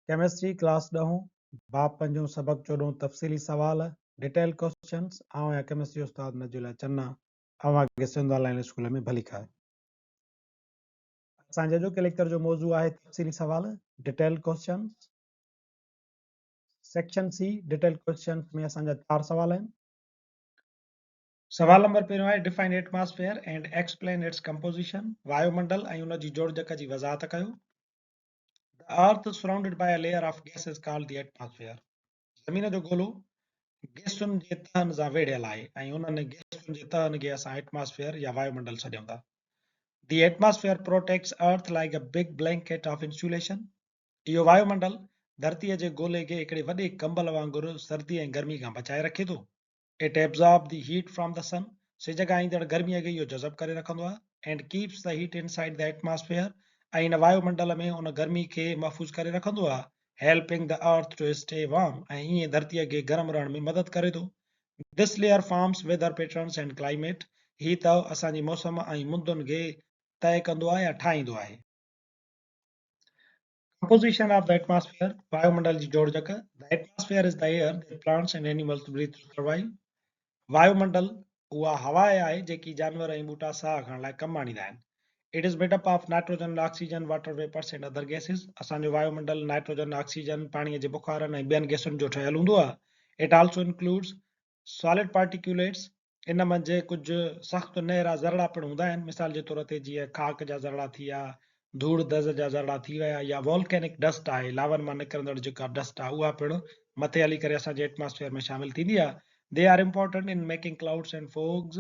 Chemistry class ڏهون، باب پنجون، سبق چوڏهون، تفصيلي سوال، Detailed Questions، آئون آهيان ڪيمسٽري استاد نجي الله چنا، اوهان کي سنڌ آن لائين اسڪول ۾ ڀليڪار. اسان جي اڄوڪي ليڪچر جو موضوع آهي تفصيلي سوال، Detailed Questions. Section C Detailed Questions ۾ اسان جا چار سوال آهن. سوال نمبر پهريون آهي Define Atmosphere and Explain Its Composition، وايومنڊل ۽ ان جي جوڙجڪ جي وضاحت ڪيو. The earth is surrounded by a layer of gases called the atmosphere. زمين جو گولو گئسن جي تهن سان ويڙهيل آهي ۽ انهن گئسن جي تهن کي اسان ايٽماسفيئر يا وايومنڊل سڏيون ٿا. The atmosphere protects earth like a big blanket of insulation. اهو وايومنڊل ڌرتيء جي گولي کي هڪڙي وڏي ڪمبل وانگر سردي ۽ گرمي کان بچائي رکي ٿو. It absorbs the heat from the sun، سج کان ايندڙ گرميء کي اهو جذب ڪري رکندو آهي، and keeps the heat inside the atmosphere، ۽ ان وايو منڊل ۾ ان گرمي کي محفوظ ڪري رکندو آهي، helping the earth to stay warm، ۽ ائين ڌرتيء کي گرم رهڻ ۾ مدد ڪري ٿو. This layer forms weather patterns and climate، هي تهه اسان جي موسم ۽ مندن کي طئي ڪندو آهي يا ٺاهيندو آهي. Composition of the atmosphere، وايومنڊل جي جوڙجڪ، The atmosphere is the air that plants and animals breathe to survive. وايومنڊل اها هوا آهي جيڪي جانور ۽ ٻوٽا ساهه کڻڻ لاء ڪم آڻيندا آهن. It is made up of nitrogen, oxygen, water vapors and other gases. اسان جو وايومنڊل نائٽروجن، آڪسيجن، پاڻيء جي بخارن ۽ ٻين گئسن جو ٺهيل هوندو آهي. It also includes solid particulates، ان منجهه ڪجهه سخت نهرا ذرڙا پڻ هوندا آهن، مثال جي طور تي جيئن خاڪ جا ذرڙا ٿي ويا، ڌوڙ دز جا ذرڙا ٿي ويا يا وولڪينڪ ڊسٽ آهي، لاون مان نڪرندڙ جيڪا ڊسٽ آهي اها پڻ مٿي هلي ڪري اسان جي ايٽماسفيئر ۾ شامل ٿيندي آهي. They are important in making clouds and fogs،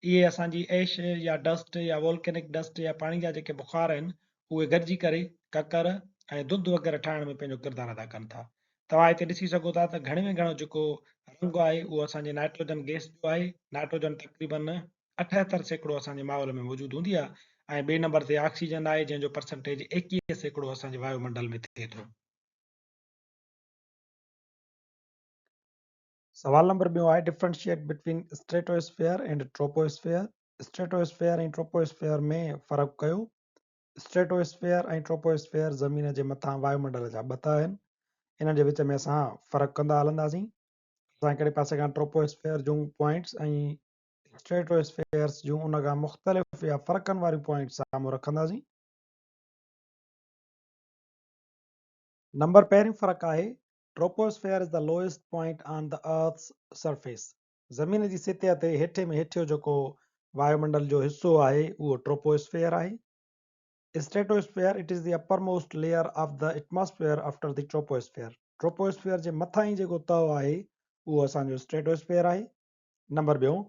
اهي اسان جي ايش يا ڊسٽ يا وولڪينڪ ڊسٽ يا پاڻي جا جيڪي بخار آهن اهي گڏجي ڪري ڪڪر ۽ ڌنڌ وغيره ٺاهڻ ۾ پنهنجو ڪردار ادا ڪن ٿا. توهان هتي ڏسي سگهو ٿا ته گهڻي ۾ گهڻو جيڪو رنگ آهي اهو اسان جي نائٽروجن گئس جو آهي. نائٽروجن تقريبن 78% اسان جي ماحول ۾ موجود هوندي آهي ۽ ٻئي نمبر تي آڪسيجن آهي جنهن جو پرسنٽيج 21% اسان جي وايو منڊل ۾ ٿئي ٿو. سوال نمبر ٻيون آهي Differentiate between stratosphere and troposphere، stratosphere ۽ troposphere ۾ فرق ڪيو. اسٽريٽوسفيئر ۽ ٽروپوسفيئر زمين جي مٿان وايومنڊل جا ٻه تهه آهن. انهن جي وچ ۾ اسان فرق ڪندا هلنداسين. اسان هڪڙي پاسي کان ٽروپوسفيئر جون پوائنٽس ۽ اسٽريٽوسفيئرس جون ان کان مختلف يا فرقن واريون پوائنٽس سامهون رکنداسين. نمبر پهريون فرق آهي، Troposphere is the lowest point on the earth's surface. زمين جي سطح تي هيٺين ۾ هيٺيون جيڪو وايومنڊل جو حصو آهي اهو ٽروپوسفيئر آهي. Stratosphere, It is the uppermost layer of the atmosphere after the troposphere. Troposphere جي مٿان ئي جيڪو تهه آهي اهو اسان جو اسٽريٽوسفيئر آهي. نمبر ٻيون،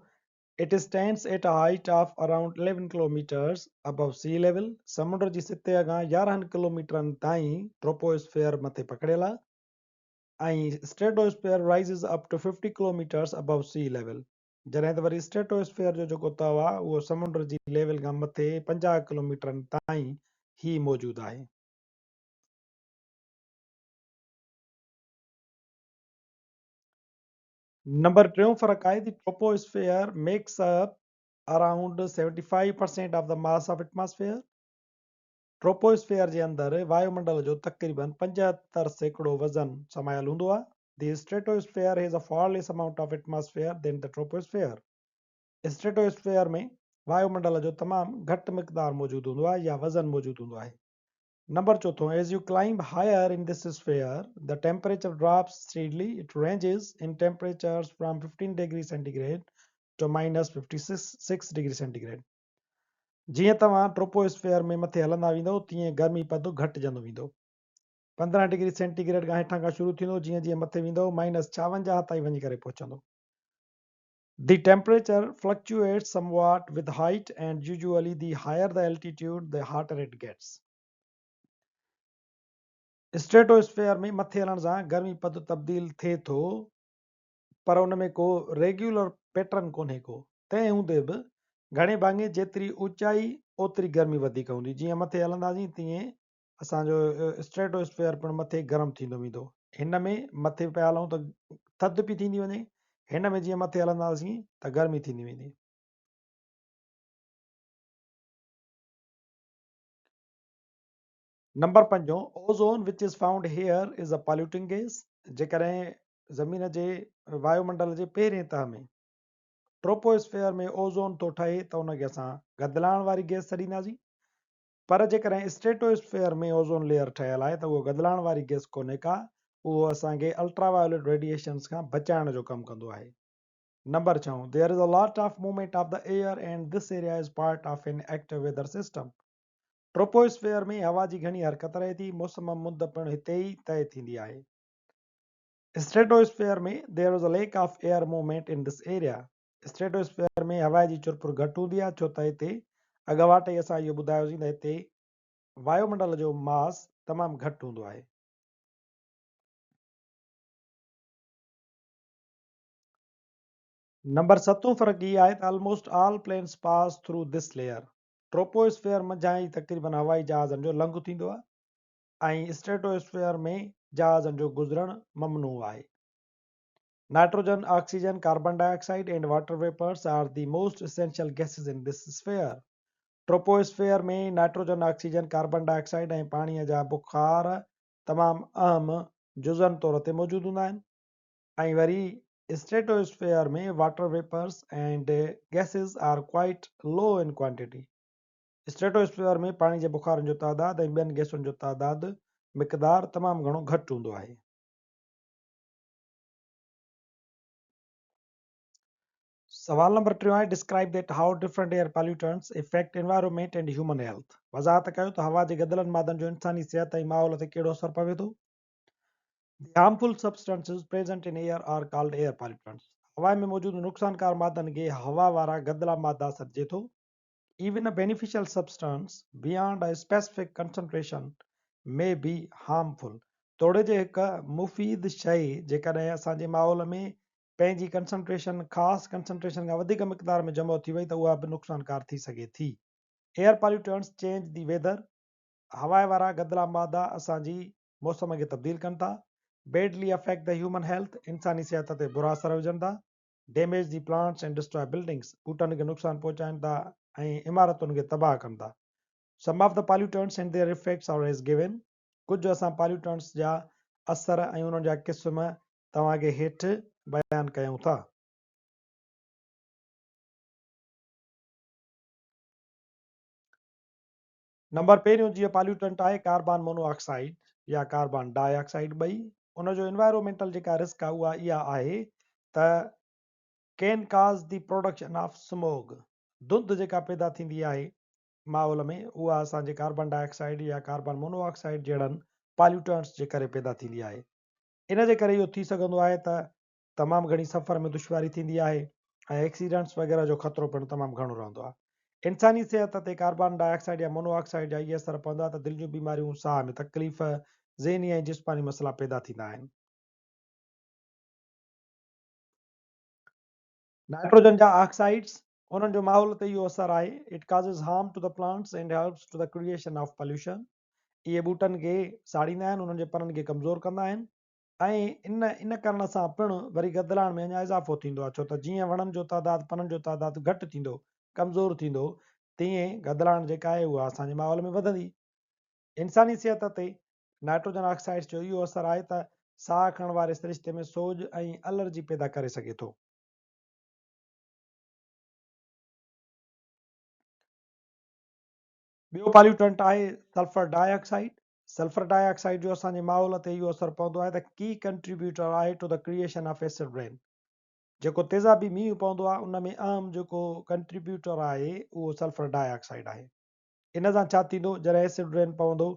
It stands at a height of around 11 kilometers above sea level. سمنڊ جي سطح کان 11 ڪلوميٽرن تائين ٽروپوسفيئر مٿي پکڙيل آهي. ۽ Stratosphere rises up to 50 kilometers above sea level جڏهن ته وري اسٽريٽوسفيئر جو جيڪو تهه آهي اهو سمنڊ جي ليول کان مٿي 50 ڪلوميٽرن تائين هي موجود آهي. نمبر ٽيون فرق آهي The troposphere makes up around 75% of the mass of atmosphere. Troposphere جي اندر وايومنڊل جو تقريبن 75% وزن سمايل هوندو آهي. The stratosphere has a far less amount of atmosphere than the troposphere. Stratosphere ۾ وايومنڊل جو تمام گهٽ مقدار موجود هوندو آهي يا وزن موجود هوندو آهي. نمبر چوٿون As you climb higher in this sphere, the temperature drops steadily. It ranges in temperatures from 15 degree centigrade to minus 56 degree centigrade. جيئن توهان ٽروپوسفيئر ۾ مٿي هلندا ويندؤ تيئن گرمي پد گهٽجندو ويندو. 15 ڊگري سينٽي گريڊ کان هيٺان کان شروع ٿيندو جيئن جيئن مٿي ويندؤ مائنس 56 تائين وڃي ڪري پهچندو. The temperature fluctuates somewhat with height and usually the higher the altitude the hotter it gets. Stratosphere ۾ مٿي هلڻ سان گرمي پد تبديل ٿئي ٿو پر ان ۾ ڪو ريگيولر پيٽرن ڪونهي ڪو. تنهن هوندي به گهڻي ڀاڱي جيتري اوچائي اوتري گرمي وڌيڪ هوندي. جيئن مٿي هلنداسين تيئن اسان جو اسٽريٽوسفيئر پڻ مٿي گرم ٿيندو ويندو. هن ۾ مٿي پيا هلون ته ٿڌ پئي ٿيندي وڃي، هن ۾ جيئن مٿي هلنداسين ته گرمي ٿيندي ويندي. نمبر پنجون، ozone which is found here is a polluting gas, جيڪڏهن زمين جي وايومنڊل جي پهرين تهه ۾، ٽروپوسفيئر ۾، اوزون ٿو ٺهي ته ان کي اسان گدلاڻ واري گيس سڏينداسين، پر جيڪڏهن اسٽريٽوسفيئر ۾ اوزون ليئر ٺهيل آهي ته اهو گدلاڻ واري گيس ڪونهي ڪا، اهو اسان کي الٽرا وايوليٽ ريڊيئيشنز کان بچائڻ جو ڪم ڪندو آهي. نمبر ڇهون، There is a lot of movement of the air and this area is part of an active weather system. Troposphere ۾ هوا جي گهڻي حرڪت رهي ٿي، موسم مند پڻ هتي ئي طئي ٿيندي آهي. Stratosphere ۾ There is a lack of air movement in this area. Stratosphere ۾ هوا جي چرپر گهٽ هوندي آهي ڇو ته هتي اڳواٽ ئي اسان اهو ٻڌايوسين ته هتي وايومنڊل جو ماس تمام گهٽ هوندو آهي. نمبر ستون فرق هي آهي ته almost all planes pass through this layer. Troposphere منجهان ئي تقريبن هوائي جهازن جو لنگهه ٿيندو آهي ۽ اسٽريٽوسفيئر ۾ جهازن جو گذرڻ ممنوع آهي. Nitrogen, oxygen, carbon dioxide and water vapours are the most essential gases in this sphere. Troposphere ۾ nitrogen, oxygen, carbon dioxide ۽ پاڻيء جا بخار تمام اهم جزن طور تي موجود هوندا آهن. ۽ وري stratosphere ۾ water vapours and gases are quite low in quantity. Stratosphere ۾ پاڻي جي بخارن جو تعداد ۽ ٻين گئسن جو تعداد مقدار تمام گهڻو گهٽ هوندو آهي. سوال نمبر ٽيون آهي Describe that how different air pollutants affect environment and human health. وضاحت ڪيو ته هوا جي گدلن مادن جو انساني صحت ۽ ماحول تي ڪهڙو اثر پوي ٿو. The harmful substances present in air are called air pollutants. هوا ۾ موجود نقصانڪار مادن کي هوا وارا گدلا مادا سڏجي ٿو. Even a beneficial substance beyond a specific concentration may be harmful. توڙي جو هڪ مفيد شيء جيڪڏهن اسان جي ماحول ۾ پنهنجي ڪنسنٽريشن خاص ڪنسنٽريشن کان وڌيڪ مقدار ۾ جمع ٿي وئي ته اها به نقصانڪار ٿي سگهي ٿي. Air pollutants change the weather. هوا وارا گدلا مادا اسان جي موسم کي تبديل ڪن ٿا، Badly affect the human health، انساني صحت تي برا اثر وجهن ٿا، Damage the plants and destroy buildings، ٻوٽن کي نقصان پهچائن ٿا ۽ عمارتن کي تباهه ڪن ٿا. Some of the pollutants and their effects are as given، ڪجهه اسان پاليوٽنٽس جا اثر ۽ انهن جا قسم توهان کي هيٺ بيان ڪيون ٿا. نمبر پهريون جيئن پاليوٽنٽ آهي ڪاربان مونو آڪسائيڊ يا ڪاربان ڊاء آڪسائيڊ ٻئي ان جو انوائرومينٽل جيڪا رسڪ آهي اها اها آهي ته can cause the production of smog ڌنڌ جيڪا پيدا ٿيندي آهي ماحول ۾ اها اسان جي ڪاربان ڊاء آڪسائيڊ يا ڪاربان مونو آڪسائيڊ جهڙن پاليوٽنٽس جي ڪري پيدا ٿيندي آهي ان جي ڪري اهو ٿي سگهندو آهي ته تمام گهڻي سفر ۾ دشواري ٿيندي آهي ۽ ايڪسيڊنٽس وغيره جو خطرو پڻ تمام گهڻو رهندو آهي. انساني صحت تي ڪاربان ڊاء آڪسائيڊ يا مونو آڪسائيڊ جا اهي اثر پوندا ته دل جون بيماريون، ساهه ۾ تڪليف، ذهني ۽ جسماني مسئلا پيدا ٿيندا آهن. نائٽروجن جا آڪسائيڊس، انهن جو ماحول تي اهو اثر آهي، It causes harm to the plants and helps to the creation of pollution. اهي ٻوٽن کي ساڙيندا آهن، انهن جي پنن کي ڪمزور ڪندا آهن. ۽ ان ان ڪرڻ سان پڻ وري گدلاڻ ۾ اڃا اضافو ٿيندو آهي ڇو ته جيئن وڻن جو تعداد پنن جو تعداد گهٽ ٿيندو، ڪمزور ٿيندو، تيئن گدلاڻ جيڪا آهي اها اسان جي ماحول ۾ وڌندي. انساني صحت تي نائٽروجن آڪسائيڊز جو اهو اثر آهي ته ساهه کڻڻ واري سرشتي ۾ سوڄ ۽ الرجي پيدا ڪري سگهي ٿو. ٻيو پاليوٽنٽ آهي sulphur dioxide. Sulphur dioxide جو اسان جي ماحول تي اهو اثر پوندو آهي ته ڪي ڪنٽريبيوٽر آهي to the creation of acid rain. جيڪو تيزابي مينهن پوندو آهي ان ۾ اهم جيڪو ڪنٽريبيوٽر آهي اهو سلفر ڊاء آڪسائيڊ آهي. ان سان ڇا ٿيندو جڏهن ايسڊ رين پوندو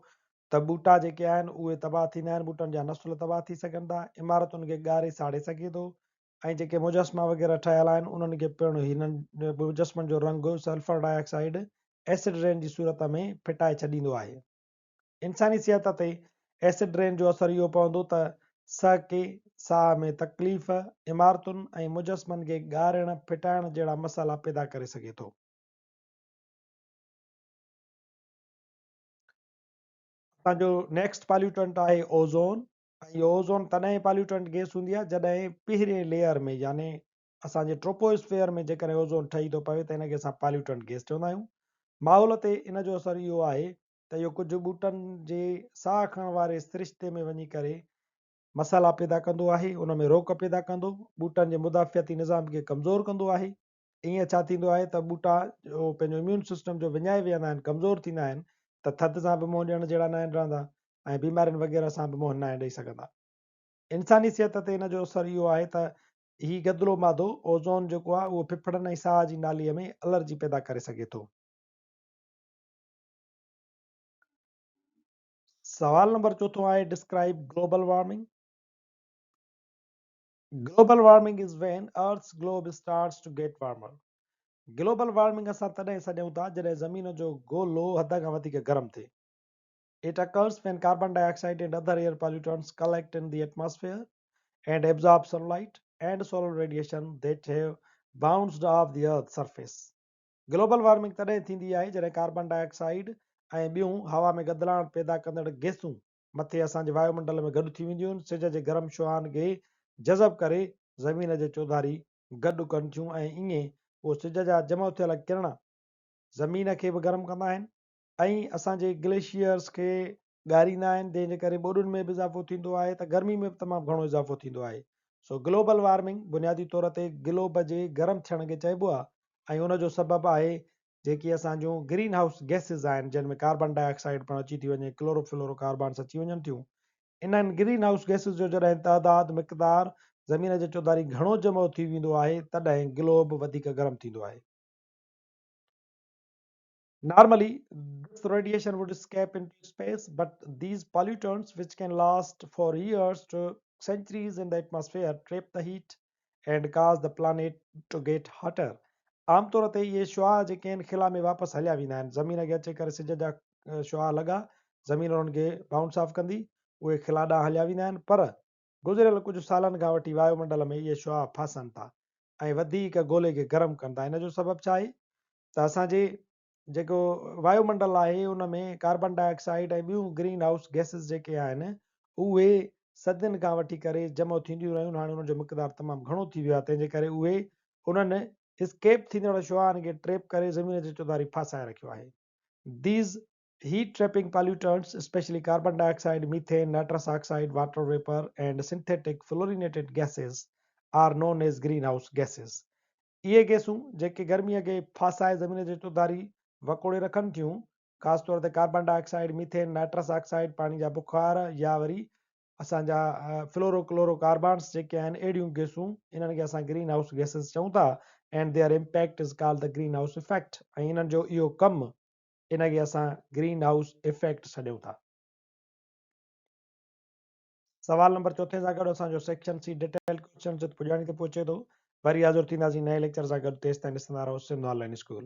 ته ٻوٽا جيڪي آهن اهي تباهه ٿيندا آهن، ٻوٽن جا نسل تباهه ٿي سگهن ٿا، عمارتن کي ڳاري ساڙي سگهي ٿو ۽ جيڪي مجسما وغيره ٺهيل آهن انهن کي پڻ هنن مجسمن جو رنگ سلفر ڊاء آڪسائيڊ ايسڊ رين جي صورت ۾ ڦٽائي ڇڏيندو آهي. انساني صحت تي ايسڊ رين جو اثر اهو پوندو ته سهڪي، ساهه ۾ تڪليف، عمارتن ۽ مجسمن کي ڳارڻ ڦٽائڻ جهڙا مسئلا پيدا ڪري سگهي ٿو. اسان جو نيڪسٽ پاليوٽنٽ آهي اوزون ۽ اهو اوزون تڏهن پاليوٽنٽ گيس هوندي آهي جڏهن پهرين ليئر ۾ يعني اسان جي ٽروپوسفيئر ۾ جيڪڏهن اوزون ٺهي ٿو پوي ته ان کي اسان پاليوٽنٽ گيس چوندا آهيون. ماحول تي ان جو اثر اهو آهي ته اهو ڪجهه ٻوٽن جي ساهه کڻڻ واري سرشتي ۾ وڃي ڪري مسئلا پيدا ڪندو آهي، ان ۾ روڪ پيدا ڪندو، ٻوٽن جي مدافعتي نظام کي ڪمزور ڪندو آهي. ائين ڇا ٿيندو آهي ته ٻوٽا جو پنهنجو اميون سسٽم جو وڃائي ويهندا آهن، ڪمزور ٿيندا آهن ته ٿڌ سان به منهن ڏيڻ جهڙا ناهن رهندا ۽ بيمارين وغيره سان به منهن ناهن ڏئي سگهندا. انساني صحت تي ان جو اثر اهو آهي ته هي گدلو مادو اوزون جيڪو آهي اهو ڦڦڙن ۽ ساهه جي ناليء ۾ الرجي پيدا ڪري سگهي ٿو. سوال نمبر چوٿون آهي describe global warming. Global warming is when earth's globe starts to get warmer. Global warming اسان تڏهن سڏيون ٿا جڏهن زمين جو گولو حد کان وڌيڪ گرم ٿئي. It occurs when carbon dioxide and other air pollutants collect in the atmosphere and absorb sunlight and solar radiation that have bounced off the earth's surface. Global warming تڏهن ٿيندي آهي جڏهن ڪاربان ڊاء آڪسائيڊ ۽ ٻيون هوا ۾ گدلاڻ پيدا ڪندڙ گئسون مٿي اسان جي وايومنڊل ۾ گڏ ٿي وينديون آهن، سج جي گرم شعاعن کي جذب ڪري زمين جي چوڌاري گڏ ڪن ٿيون ۽ ائين اهو سج جا جمع ٿيل ڪرڻا زمين کي به گرم ڪندا آهن ۽ اسان جي گليشيئرز کي ڳاريندا آهن جنهن جي ڪري ٻوڏن ۾ به اضافو ٿيندو آهي ته گرمي ۾ به تمام گهڻو اضافو ٿيندو آهي. سو گلوبل وارمنگ بنيادي طور تي گلوب جي گرم ٿيڻ کي چئبو آهي ۽ ان جو سبب آهي جيڪي اسان جون گرين هائوس گئسز آهن جن ۾ ڪاربان ڊاء آڪسائيڊ پڻ اچي ٿي وڃي ڪلورو فلورو ڪاربانس اچي وڃن ٿيون انهن گرين هائوس گئسز جو جڏهن تعداد مقدار زمين جي چوڌاري گهڻو جمع ٿي ويندو آهي تڏهن گلوب وڌيڪ گرم ٿيندو آهي. Normally, this radiation would escape into space, but these pollutants, which can last for years to centuries in the atmosphere, trap the heat and cause the planet to get hotter. عام طور تي اهي شعاع جيڪي آهن خلا ۾ واپس هليا ويندا آهن زمين کي اچي ڪري سج جا شعاع لڳا زمين انهن کي بائونس آف ڪندي اهي خلا ڏانهن هليا ويندا آهن پر گذريل ڪجهه سالن کان وٺي وايومنڊل ۾ اهي شعاع ڦاسن ٿا ۽ وڌيڪ گولي کي گرم ڪن ٿا ان جو سبب ڇا آهي ته اسان جي جيڪو وايو منڊل آهي ان ۾ ڪاربان ڊاء آڪسائيڊ ۽ ٻيون گرين هائوس گئسز جيڪي آهن اهي صدين کان وٺي ڪري جمع ٿينديون رهيون هاڻي انهن جو مقدار تمام گهڻو ٿي ويو آهي تنهن جي ڪري اهي انهن اسڪيپ ٿيندڙ شعاعن کي ٽريپ ڪري زمين جي چوڌاري ڦاسائي رکيو آهي. These heat trapping pollutants, especially carbon dioxide, methane, nitrous oxide, water vapor, and synthetic fluorinated gases, are known as greenhouse gases. اهي گئسون جيڪي گرميء کي ڦاسائي زمين جي چوڌاري وڪوڙي رکن ٿيون، خاص طور تي carbon dioxide, methane, nitrous oxide, پاڻي جا بخار يا وري اسان جا فلورو ڪلورو ڪاربانس جيڪي آهن اهڙيون گئسون انهن کي اسان گرين هائوس گئسز چئون ٿا and their impact is called the greenhouse effect ۽ انهن جو اهو ڪم ان کي اسان گرين هائوس افيڪٽ سڏيون ٿا. سوال نمبر چوٿين سان گڏ اسان جو سيڪشن سي ڊيٽيلڊ ڪوئسچنز جي پڄاڻي تي پهچي ٿو. وري حاضر ٿينداسين نئين ليڪچر سان گڏ تيستائين ڏسندا رهو سنڌ آن لائين اسڪول.